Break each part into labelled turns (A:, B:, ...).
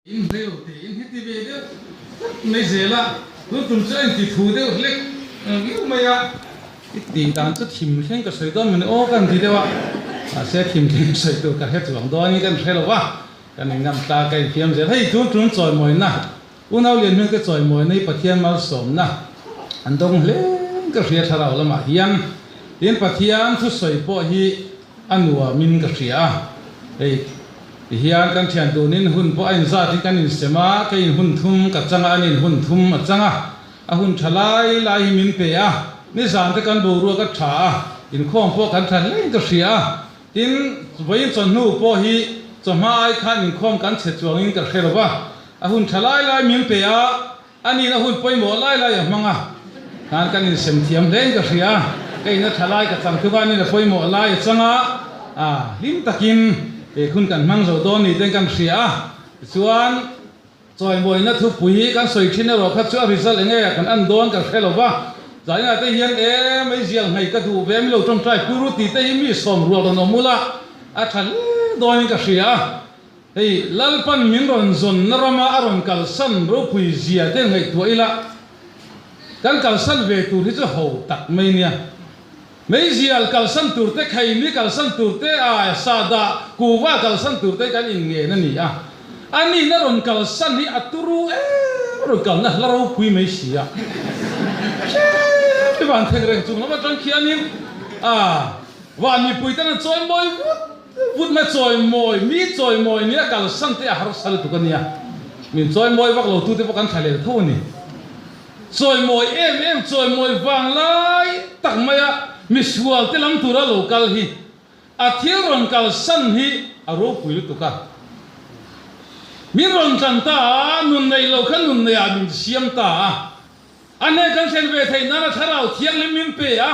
A: In hlei lo tiin heti ve deuh tlat mai zel a, tun tum chu a inti thu deuh hlek viau mai a, i tih dan chu thim thleng ka sawi dawn mawni aw ka han ti deuh a, mahse thim thleng sawi tur ka hre chuang dawnin ka inhre lo va, kan in ngam tla ka infiam zel. Hei tun tum chawimawina, unau lian hmel te chawimawina hi Pathian malsawmna an dawng hleng ka hria thlarau lamah hian, tin Pathian thusawi pawh hi A nuamin ka hria a, hei ti hian kan thian tunin hun pawh a inzatin kan insem a, ka in hun thum ka chang a, an in hun thum a chang a, a hun tha lai lai hi min pe a, nizan te kan boruak a tha a, inkhawm pawh kan tha hlein ka hria a, tin vawiin chawhnu pawh hi chawhma ai khan inkhawm kan chhe chuangin ka hre lo va, a hun tha lai lai min pe a, A nin a hun pawimawh lai lai a hmang a, khan kan insem thiam hlein ka hria a, ka in a tha lai ka chang thung a, a nin a pawimawh lai a chang a, a hlim takin he hun kan hmang zo dawn ni ten kan hria a, tichuan chawimawina thupui kan sawi thin erawh kha chu a result enge kan en dawn kan hre lo va, zaninah te hian e meizial nghei ka duh ve milo tawngtai puru tih te hi mi sawm rual rawn awm ula a tha hle dawnin ka hria a. Hei, Lalpan min rawn zawnna rama a rawn kalsan ropui zia te ngaihtuah ila, kan kalsan ve tur hi chu ho tak mai nia. Meizial kalsan tur te, kheimi kalsan tur te, a sahdah kuva kalsan tur te kan inngen a ni a. A nihna rawn kalsan hi a turu em a rawn kalna hla ropui mai si a. Hrep i van thek reng chung lam atang khianin a van mipui ten an chawi mawi vut. Vutna chawimawi, mi chawimawi nia kalsan te a harsa lutuk a nia. Min chawimawi vak lo tute pawh kan thla lel tho a ni. Chawimawi em em chawimawi vang lai tak maia misual te lam tura lo kal hi a thil rawn kalsan hi a ropui lutuk a. Min rawn tlan ta a, nun neih lo kha nun neiah min siam ta a. A hne kan thlen ve theih nan a thlarau thianghlim min pe a,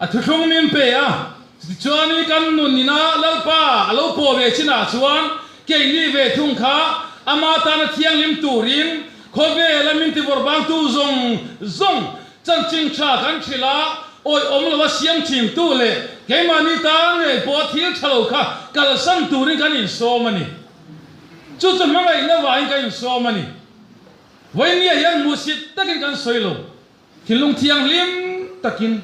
A: a thuthlung min pe a. Chutichuan kan nun ina Lalpa a lo pawh ve chinah chuan keini ve thung kha ama tana thianghlim turin khawvela min tivawrbangtu zawng zawng chanchin tha kan hrilh a, awih awm loa siam thintu leh keimahni tan ngei pawh thil tha lo kha kalsan turin kan insawm a ni. Chu chu hmangaihna vangin kan insawm a ni. Vawinia hian hmuhsit takin kan sawi lo, thinlung thianghlim takin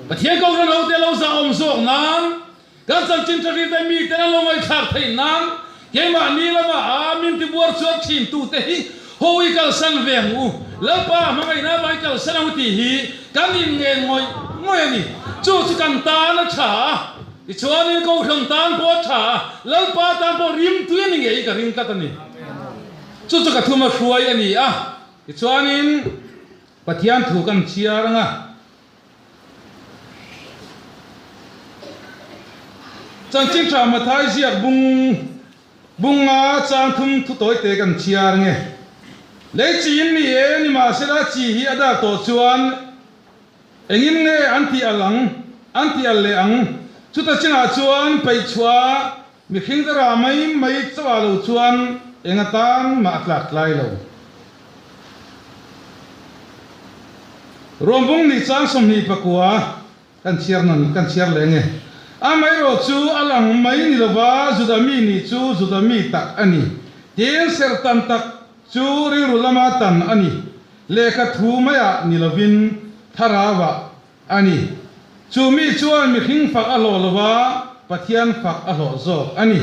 A: Pathian Kohhran hote lo zahawm zawk nan, kan chanchin tha hrilte miten an lo ngaihthlak theih nan, keimahni lama a min tibuar chuan thintute hi hawi kalsan ve ang u, Lalpa hmangaihna avangin kalsan ang u tih hi kan inngen ngawih ngawih a ni. Chu chu kan tan a tha a, tichuanin Kohhran tan pawh a tha a, Lalpa tan pawh rimtui a ni ngei ka ring tlat a ni. Chu chu ka thuma hruai a ni a, tichuanin Pathian thu kan chhiar ang a. Chanchin tha Mathai ziak bung bunga chang thum thu tawite kan chhiar ang e. Lei chi in ni e, nimahsela chi hi a dar tawh chuan engin nge an tih al ang, an tih al leh ang. Chuta chinah chuan peihchhuah Mihring te rah mai mai chauh lo chuan eng atan mah a tlak tlai lo. Ruambung nih chang 29 kan chhiar nawn kan chhiar leh nge. Amaherawh chu a lang mai ni lova Juda mi nih chu Juda mi tak a ni. Tin, serh tan tak chu rilru lama tan a ni. Lehkha thu maiah ni lovin thlarauah A ni. Chu mi chuan mihring fak a hlawh lo va, Pathian fak a hlawh zawk a ni.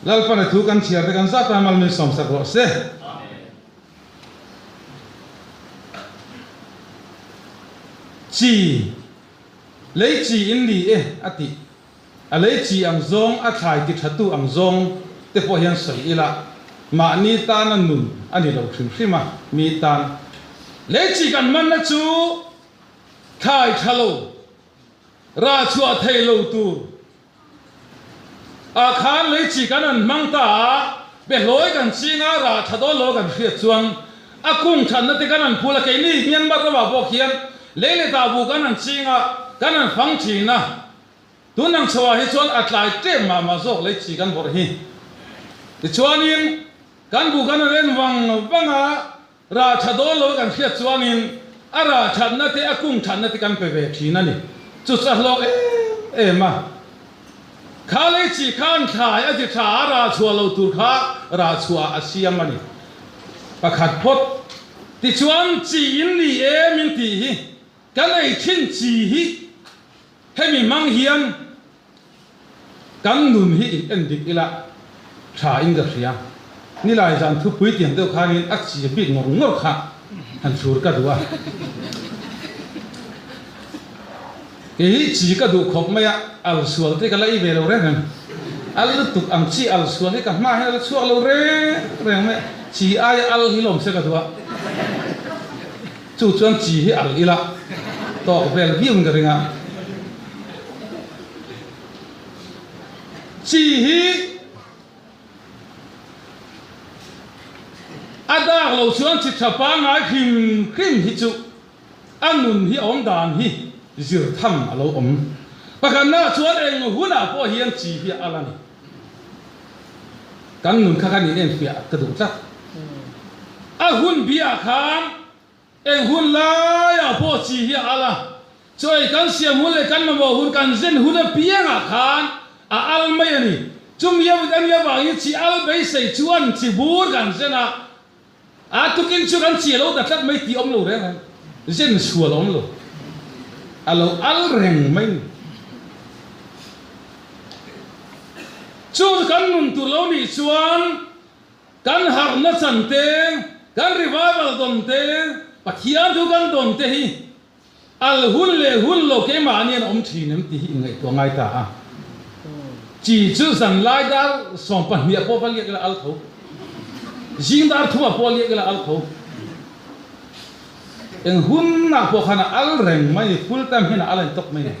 A: Lalpan a thu kan chhiar te kan zat a, mal min sawmsak rawh se. Chi, lei chi in ni e a tih. A lei chi ang zawng, a thlai ti thatu ang zawng te pawh hian sawi ila, mahni tana nun a ni lo hrim hrim a, mi tan lei chi kan hmanna chu thlai tha lo, rah chhuah thei lo tur ah khan lei chi kan han hmang ta a, behlawi kan ching a, rah tha dawn lo kan hriat chuan a kung thatna te kan han phul a, keini Myanmar ramah pawh khian lei leh tah bu kan han ching a, kan han fang thin a. Tun ang chhoah hi chuan a tlai tlem mah mah zawk lei chi kan vawrh hi. Tichuanin kan bu kan rawn en vang vang a, rah tha dawn lo kan hriat chuanin a rah thatna te a kung thatna te kan pe ve thin a ni. Chu chu a hlawk em em a. Kha lei chi khan thlai a ti tha a, rah chhuah lo tur kha rah chhuah a siam a ni. Pakhat phawt. Tichuan chi in ni e min tih hi kan ei thin chi hi hemi hmang hian Kan nun hi in en dik ila tha in ka hria. Nilai zan thupui tiang deuh khanin a chi bik ngawr ngawr kha han thlur ka duh a. Kei hi chi ka duh khawp mai a, al sual te ka la ei ve lo reng reng. Al lutuk ang chi al sual hi ka hma hian a la chhuak lo reng reng mai a, chi aia al hi lawm se ka duh a. Chu chuan chi hi al ila tawk vel viau in ka ring a. Chi hi a dak lo chuan chi tha pangngai hrim hrim hi chu a nun hi awm dan hi zir tham a lo awm. Pakhatnaah chuan eng hunah pawh hian chi hi a al a ni. Kan nun kha kan inenfiah ka duh tlat. A hun biah khan eng hun laiah pawh chi hi a al a, chawi kan siam hun leh kan mamawh hun kan zen hun apiangah khan a al mai a ni. Chumi a nih avangin chi al beisei chuan chi bur kan zen a, A tukin chu kan chi a lo da tlat mai tih awm lo reng reng, zen sual a awm lo, a lo al reng mai ni. Chu kan nun tur lo nih chuan kan harhna chan te, kan revival dawn te, Pathian thu kan dawn te hi Al hun leh hun lo keimahni an awm thin em tih hi inngaihtuah ngai ta a. Chi chu zan lai dar 12 pawh va liak ila al tho. Zing dar thuma pawh liak ila al tho. Eng hunah pawh khan a al reng mai ni, full time hian a al a ni tawk mai ni.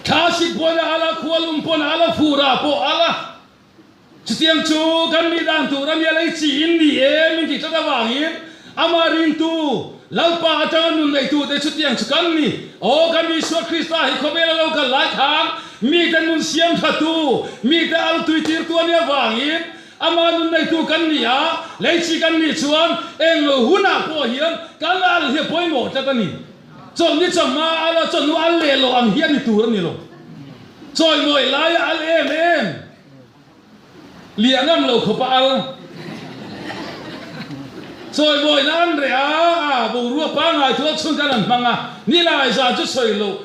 A: Thla sik pawhin a al a, khua lum pawn a al a, furah pawh a al a. Chutiang chu kan mi dan tur a nia lei chi in ni e min tih tlat avangin amah ringtu Lalpa atanga nun neitute chutiang chu kan ni. Aw kan Isua Krista hi khawvel a lo kal lai khan mite nun siam thatu, mite al tuitirtu a nih avangin amah nun neitu kan ni a, lei chi kan nih chuan eng hunah pawh hian kan al hi a pawimawh tlat a ni. Chawlhni chawhma al a chawhnu al leh loh ang hi a ni tur a ni lo. Chawimawi laia al em em. Liah ngam lo khawp a al. Chawimawina an reh a, a boruak pangngai thu a chhun khan an hmang a, nilai zan chu sawi loh,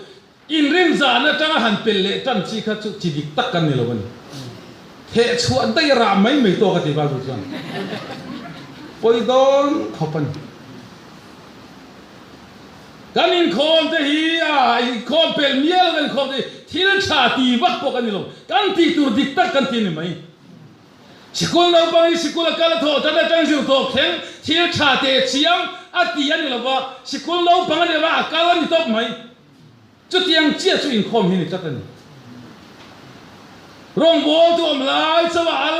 A: inrin zan atanga han pel leh tan chi kha chu chi dik tak kan ni lo a ni. Theh chhuah daih a rah mai mai tawk a ti Bible chuan. Pawi dawn khawp a ni. Kan inkhawm te hi a inkhawm pel mial kan inkhawm te hi thil tha ti vak pawh kan ni lo, kan tih tur dik tak kan ti a ni mai. Sikul naupang hi sikul a kal a thawh tan atang zir tawp thleng thil tha teh chiang a ti a ni lo va, sikul naupang a ni lo va a kal a ni tawp mai. Chutiang chiah chu inkhawm hi ni tlat a ni. Rawngbawltu awm lai chauh a al.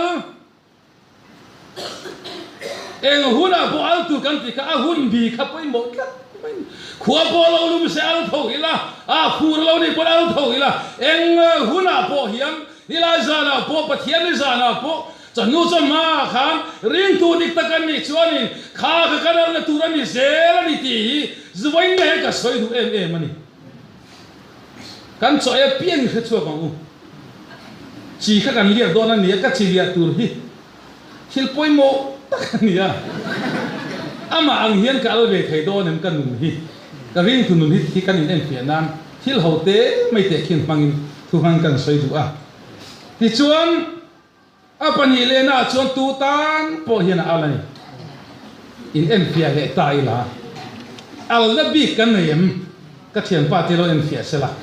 A: Eng hunah pawh al tur kan ti kha a hun bi kha pawimawh tlat mai a ni. Khua pawh lo lum se al tho ila, a fur lo nih pawn al tho ila, eng hunah pawh hian nilai zanah pawh Pathian ni zanah pawh chawhnu chawhma ah khan ringtu dik tak an nih chuanin kha kha kan alna tur a ni zel a ni tih hi zuvain nge hian ka sawi duh em em a ni. Kan chaw ei apiang i hre chhuak ang u. Chi kha kan liak dawn a nia, ka chi liah tur hi thil pawimawh tak a nia. Amah ang hian ka al ve thei dawn em ka nun hi, ka ringtu nun hi hi kan inenfiah nan thil ho te mai teh khin hmangin thu hmang kan sawi duh a. Tichuan. A 2 lehnaah chuan tu tan pawh hian a al a ni. In enfiah leh ta ila, alna bik kan nei em? Ka thianpa te lo enfiah sela.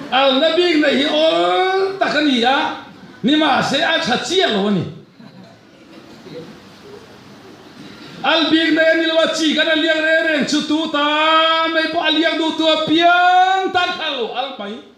A: Alna bik neih hi awl tak a ni a, nimahse a tha chiah lo a ni. Al bik nei a ni lo a, chi kan a liak reng reng chu tu tan mai pawh a liak duh tu apiang tan kha a lo al mai.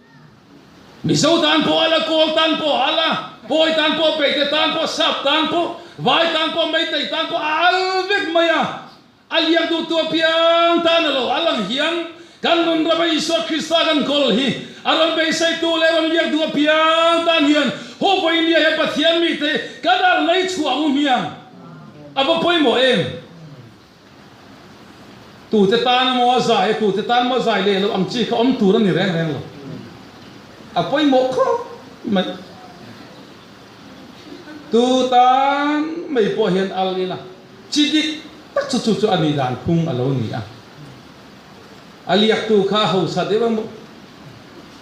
A: Mizo tan pawh a la, Kawl tan pawh a la, Pawi tan pawh, Peite tan pawh, Sap tan pawh, Vai tan pawh, Meitei tan pawh a al vek mai a. A liak duhtu apiang tan a lo al ang hian kan nun rama Isua Krista kan kawl hi a rawn beiseitu leh rawn liak duh apiang tan hian haw vawinia he Pathian mite kan al nei chhuah ngu hmiang a va pawimawh em? Tute tan emaw a zai a, tute tan emaw a zai leh loh ang chi kha awm tur a ni reng reng lo. A pawimawh khawp mai. Tu tan mai pawh hian al ila chi dik tak chu chu chu a nih dan phung a lo ni a. A liaktu kha a hausa deuh emaw,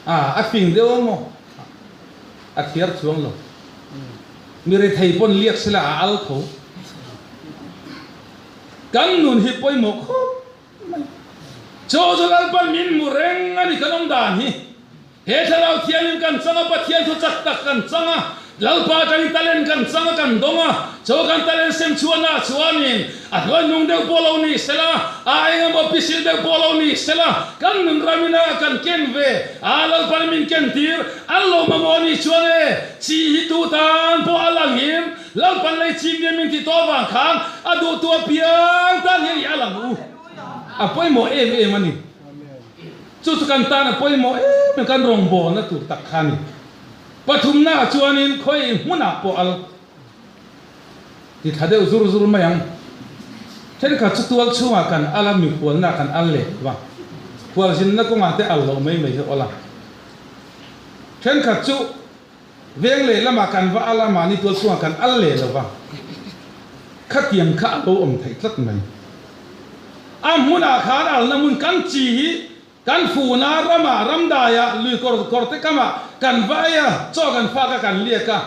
A: a fing deuh emaw a thiar chuang lo. Mi rethei pawn liak sela a al tho. Kan nun hi pawimawh khawp mai. Chaw chu Lalpan min hmu reng a ni kan awm dan hi. He thlarau thiangin kan chang a, Pathian thu chak tak kan chang a, Lalpa atangin talent kan chang a, kan dawng a, chaw kan talent sem chhuahna ah chuanin a hnuai nung deuh pawh lo ni sela, a eng emaw pisil deuh pawh lo ni sela, kan nun ramina kan ken ve a, Lalpan min ken tir an lo mamawh a nih chuan e, chi hi tu tan pawh a langin Lalpan lei chim nia min ti tawh avang khan a duhtu apiang tan hian i al ang u. A pawimawh em em a ni. Chu chu kan tan a pawimawh em em, kan rawngbawlna tur tak kha a ni. Pathumnaah chuanin khawi hmunah pawh al ti thla deuh zur zur mai ang. Thenkhat chu tual chhungah kan al a, mikhualnaah kan al leh lo va, khualzinna kawngah te al loh mai mai hi awl a. Thenkhat chu Veng leh lamah kan va al a, mahni tual chhungah kan al leh lo va, khatiang kha a lo awm theih tlat mai. A hmunah khan alna hmun kan chi hi kan funa ramah, ramdaiah, lui kawr kawrte kamah kan va ei a, chaw kan fak a, kan liak a,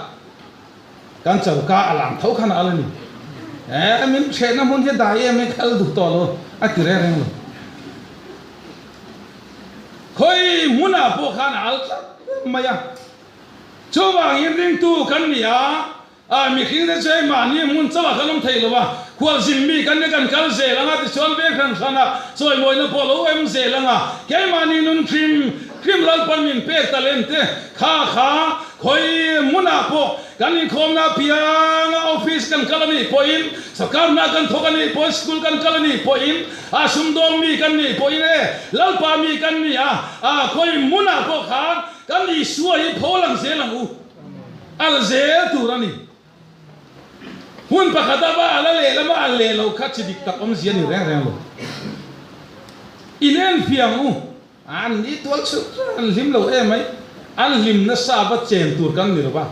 A: kan choka a lang tho khan a al a ni. Eh, min hrehna hmun hi a dai em em, ka al duh tawh lo, a ti reng reng lo. Khawi hmunah pawh khan a al tlat mai a. Chuvangin ringtu kan ni a, a mihring te chu hei mahni hmun chauhah kan awm thei lo a, khualzin mi kan ni kan kal zel ang a, tichuan veng hran hran a chawimawina pawh lo awm zel ang a, keimahni nun hrim hrim Lalpan min pek talent te kha kha khawi hmunah pawh kan inkhawmna apianga office kan kal a nih pawhin, sarkar hna kan thawk a nih pawhin, school kan kal a nih pawhin, a sumdawng mi kan nih pawhin e, Lalpa mi kan ni a, a khawi hmunah pawh khan Kan Isua hi pho lang zel ang u. Al zel tur a ni. Hmun pakhat a va al a leh lama al leh lo kha chi dik tak awmzia ni reng reng lo. In en fiang u. An ni tual chhuk chuan an hlim lo em mai. An hlim nasa va chen tur kan ni lo va.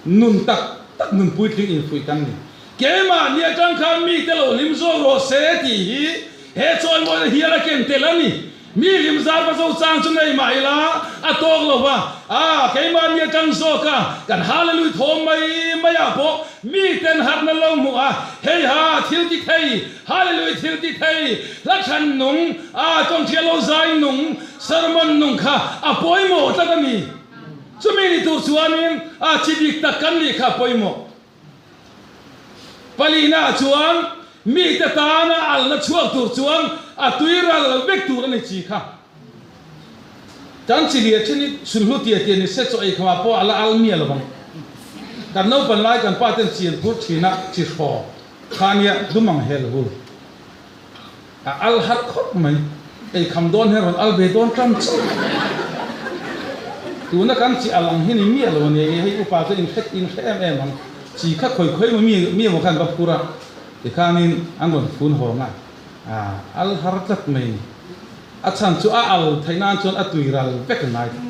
A: Nun tak tak nun puitling infuih kan ni. Keimah ni atang khan mite lo hlim zawk rawh se tih hi he chawimawina hial a ken tel a ni. Mi hlim zar va zo chang chu nei mah ila a tawk lo va, a keimahni atang zawk a kan Hallelui thawm mai mai ah pawh mi ten harhna lo hmuh a, hei ha thil ti thei, Hallelui thil ti thei, hla thlan nung, a tawngthia lo zai nung, sermon nung kha a pawimawh tlat a ni. Chumi ni tur chuanin a chi bik tak kan nih kha a pawimawh. Palina chuan mite tana alna chhuak tur chuan a tui ral vek tur a ni chi kha. Kan chi lia thin hi sulhnu tia tia ni se chaw ei khamah pawh a la al miah lovang. Kan naupan lai kan pa ten chi an phur thin a, chi hraw kha nia dum ang hel hul. A al har khawp mai. Ei kham dawn hian rawn al ve dawn tan chiah. Tuna kan chi al ang hi ni miah lo a nia i hei upa chu in hre in hre em em ang. Chi kha khawi khawi emaw mi mi emaw khan va phur a tikhanin an rawn fun hawng a, a al har tlat mai ni. A chhan chu a al theih nan chuan a tui ral vek a ngai tlat.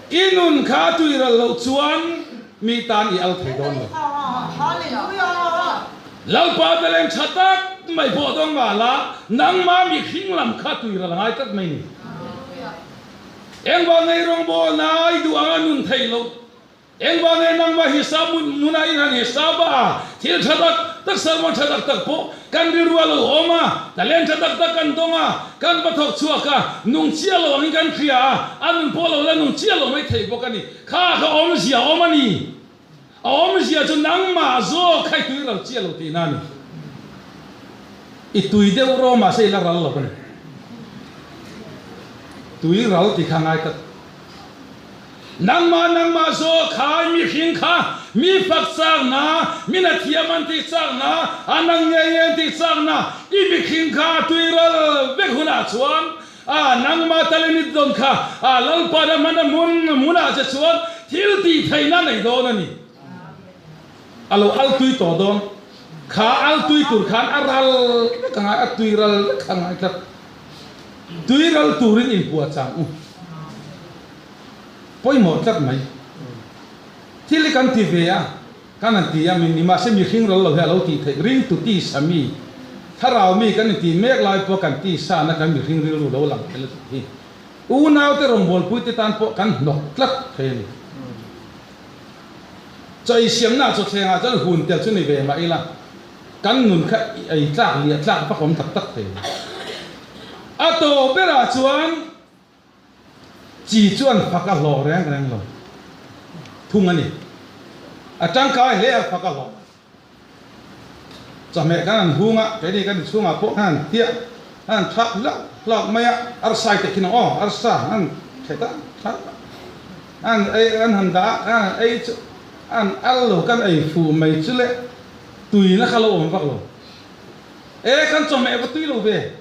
A: I nun kha a tui ral loh chuan mi tan i al thei dawn lo. Lalpa te leng tha tak mai pawh dawng mah la, nangmah mihring lam kha tui ral a ngai tlat mai ni. Engvang ngei rawngbawlna i duh anga nun theih loh Engvang nge nangmah hi sa mun muna in han hi sa ba a, thil tha tak tak sermon tha tak tak pawh kan rilru a lo awm a, talent tha tak tak kan dawng a, kan va thawk chhuak a, nung chiah lo angin kan hria a, a nun pawh lo la nung chiah lo mai thei bawk a ni. Kha kha awmzia awm a ni. A awmzia chu nangmah zawk kha i tui ral chiah lo tihna a ni. I tui deuh rawh mahse i la ral lo a ni. Tui ral tih kha ngai tlat. Nangmah nangmah zawk kha mihring kha mi fak chakna, min a thiam an tih chakna, a nang ngei ngei an tih chakna, i mihring kha a tui ral vek hunah chuan a nangmah talent i dawn kha a Lalpa ram hman a hmun hmunah che chuan thil tih theihna nei dawn a ni. A lo al tui tawh dawn. Kha al tui tur khan a ral vek a ngai, a tui ral vek a ngai tlat. Tui ral turin inpuah chang u. Pawimawh tlat mai. Thil hi kan ti ve a, kan han ti a, min nimahse mihring ral lo hi a lo tih theih ring tu tisa mi, thlarau mi kan intih mek lai pawh kan tisa na kan mihring rilru lo lang tel a tih hi. Unaute rawngbawlpuite tan pawh kan hnawk tlat thei a ni. Chaw ei siamna chawthlengah chuan hun tel chu ni ve mah ila, kan nun kha ei tlak liah tlak vak awm tak tak thei lo. A tawp berah chuan chi chuan fak a hlawh reng reng lo thung a ni. A tangkai hle a fak a hlawh. Chawhmeh kan han hung a, keini kan inchhungah pawh khan han tiah, an han thlak hlauh hlauh mai a, arsa i teh khin ang aw, arsa an thleh ta thlak a, an ei an han dah a, an han ei chu an al lo kan ei fuh mai chu le tuina kha lo awm vak lo. E kan chawhmeh va tui lo ve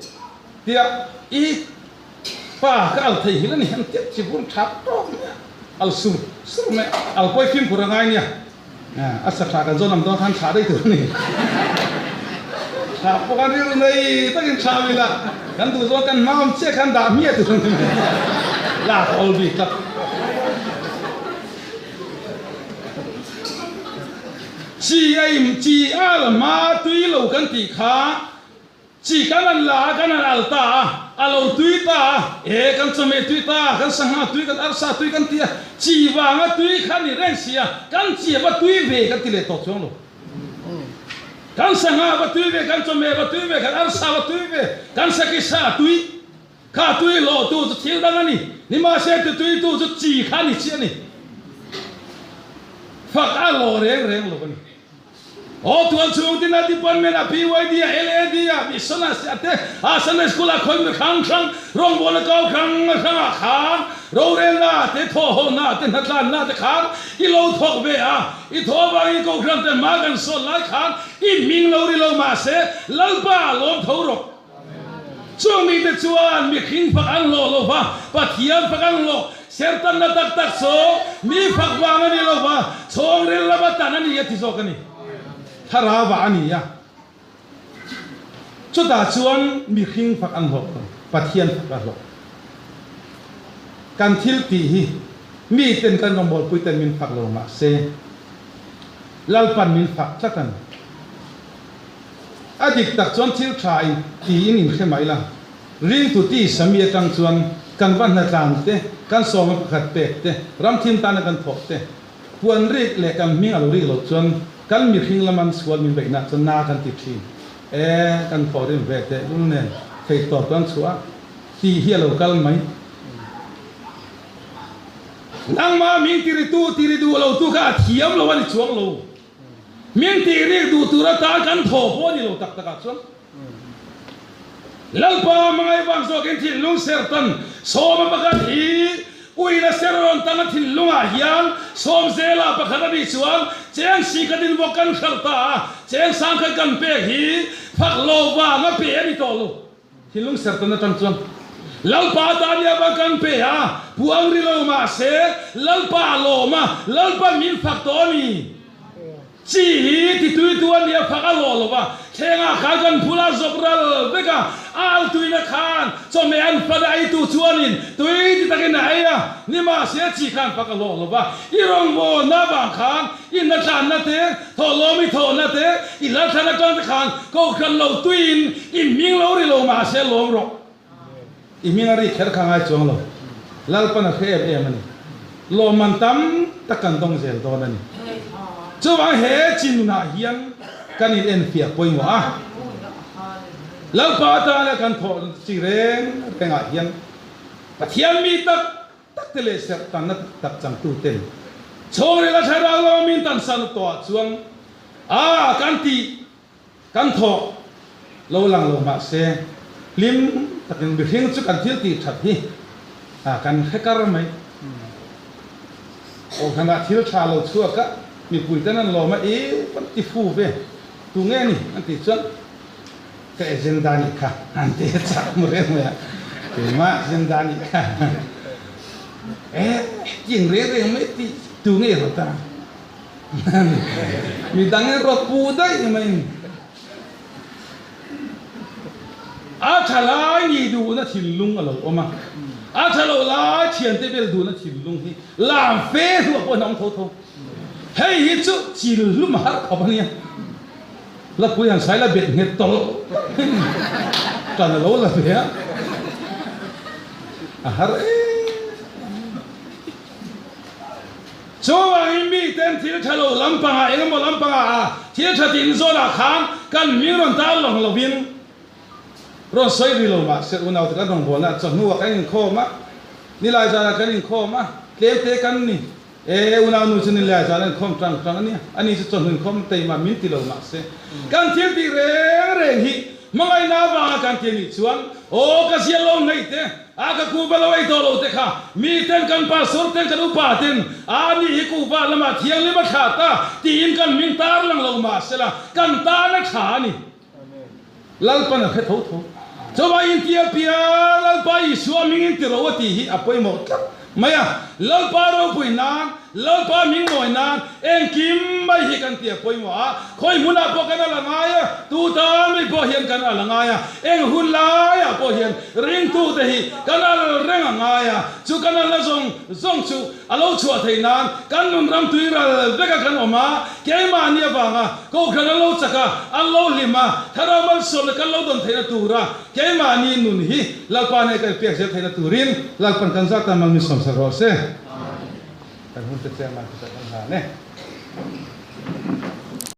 A: tia i pa ka al thei hil a ni, an tiah chi vur tha tawk mai a, al sur sur mai a, al pawi fimkhur a ngai nia. A sa tha kan zawn ang dawn khan thlah daih tur a ni. Thlah pawh khan rilru nei takin thlah vil a, kan duh zawn kan hma awm chiah khan dah hmiah tur a ni mai. Lak a awl bik tlat. Chi a im chi a la hma tui lo kan tih kha Chi kan an la a, kan an al ta a, a lo tui ta a, e kan chawhmeh tui ta a, kan sangha tui, kan arsa tui kan ti a, chi vanga tui kha ni reng si a, kan chi a va tui ve kan ti leh tawh chuang lo. Kan sangha va tui ve, kan chawhmeh va tui ve, kan arsa va tui ve, kan sakisa tui kha tui hlawh tu chu thil dang a ni, nimahse ti tui tu chu chi kha ni chiah a ni. Fak a hlawh reng reng lo a ni. Aw tuan chhung tina department ah PYD ah LAD ah mission ah siah te ah Sunday school ah khawi mi hrang hrang rawngbawlna kau hrang hrang ah khan rorelna ah te thawhhawhna ah te hnatlanna ah te khan i lo thawk ve a i thaw avangin kohhran te hma kan sawn lai khan i hming lo ri lo mahse Lalpa ah lawm tho rawh. Chung mite chuan mihring fak an hlawh lo va, Pathian fak an hlawh. Sertanna tak tak saw mi fak vang a ni lo va, chhawng ril lama tan a ni a ti zawk a ni. Thlarau a ni a. Chutah chuan mihring fak an hlawh lo, Pathian fak a hlawh. Kan thil tih hi miten kan rawngbawlpui ten min fak lo mahse, Lalpan min fak tlat a ni. A dik tak chuan thil tha in tiin in hre mai la. Ringtu ti Sami atang chuan kan va hnatlan te, kan sawma pakhat pek te, ramthim tana kan thawh te, puan rik leh kan hming a lo rik loh chuan kan mihring laman sual min beihna chuan na kan ti thin. E, kan thawh rim ve teh lul nen theihtawp kan chhuah a, tih hi a lo kal mai. Nangmah min tiritu tiri duh lo tu kha a thiam lo a ni chuang lo. Min tih rik duh tur atan kan thaw pawh a ni lo tak takah chuan Lalpa hmangaih vang zawkin thinlung sertan sawma pakhat hi uina ser rawn tang a thinlungah hian sawm zela pakhat a nih chuan cheng si khat in vawk kan hralh ta a, cheng sang khat kan pek hi fak lo vang a pe a ni tawh lo. Thinlung sertan atang chuan Lalpa tan i ava kan pe a, puang ri lo mahse Lalpa a lawm a, Lalpa min fak tawh a ni. Chi hi tituitu a nia fak a hlawh lo va, thlengah khan kan phul a zawp ral vek a, a al tuina khan chawhmeh an fan a eitu chuanin tui ti takin a ei a, nimahse chi khan fak a hlawh lo va, i rawngbawlna avang khan I hnatlanna te, thawhlawm i thawhna te, i lalthlan atang te khan kohhran lo tuiin i hming lo ri lo mahse lawm rawh. I hming a ri kher kha ngai chuang lo. Lalpan a hre em em a ni. Lawmman tam tak kan dawng zel dawn a ni. Chuvang he chi nunah hian kan in enfiah pawimawh a. Lalpa atana kan thawh chi reng rengah hian Pathian mi tak tak te leh serh tanna tak tak changtu ten chhungril a thlarau lama min tan san tawh ah chuan a kan tih kan thawh lo lang lo mahse hlim takin mihring chu kan thil tih that hi a kan hre kar mai. Kohhranah thil tha lo chhuak a mipui ten an lawm a i kan ti fu ve tu nge ni an tih chuan Ka agenda nih kha an ti a chak mu reng mai a, keimah agenda nih kha eh hetiang reng reng mai tih tu ngei rawt a, midang in rawt pu daih mai in. A tha lai nih duhna thinlung a lo awm a, a tha lo lai thiante bel duhna thinlung hi lam fe hnuah pawhin a awm tho tho. Hei hi chu chil hlum a har khawp a nia. Lapui han sai la bet nghet tawlh tan a lo la ve a, a har em. Chuvangin miten thil tha lo lampangah eng emaw lampangah a thil tha tin zawnah khan kan hming rawn tar lawng lovin rawn sawi ri lo mah se unaute kan rawngbawlna chawhnuah kan inkhawm a, nilai zanah kan inkhawm a, tlemte kan ni. E unaunu chu nilai zan an inkhawm tang tang a nia, ani chu chawhnu inkhawm teimah min ti lo mah se kan thil tih reng reng hi hmangaihna avanga kan ti a nih chuan aw ka zial lo hnaih te, A ka kuhva lo ei tawh lo te kha mi ten kan pastor ten kan upa ten a ni hi kuhva lamah thianghlim a thlah ta tiin kan hming tar lang lo mah sela kan tan a tha a ni. Lalpan a hre tho tho. Chuvang in tia pia Lalpa Isua hming in ti ro a tih hi a pawimawh tlat mai a. Lalpa ropui nan, Lalpa hming mawi nan engkim mai hi kan ti a pawimawh a. Khawi hmunah pawh kan a la ngai a, tu tan mai pawh hian kan a la ngai a, eng hun laiah pawh hian ringtute hi kan al reng a ngai a, chu kan alna zawng zawng chu a lo chhuah theih nan kan nun ram tui ral veka kan awm a, keimahni avanga kohhran an lo chak a, an lo hlim a, thlarau malsawmna kan lo dawn theihna tura keimahni nun hi Lalpa nen kan inpek zel theihna turin Lalpan kan zat tan mal min sawmsak rawh se. Kan hun te chairman te kan hlan e.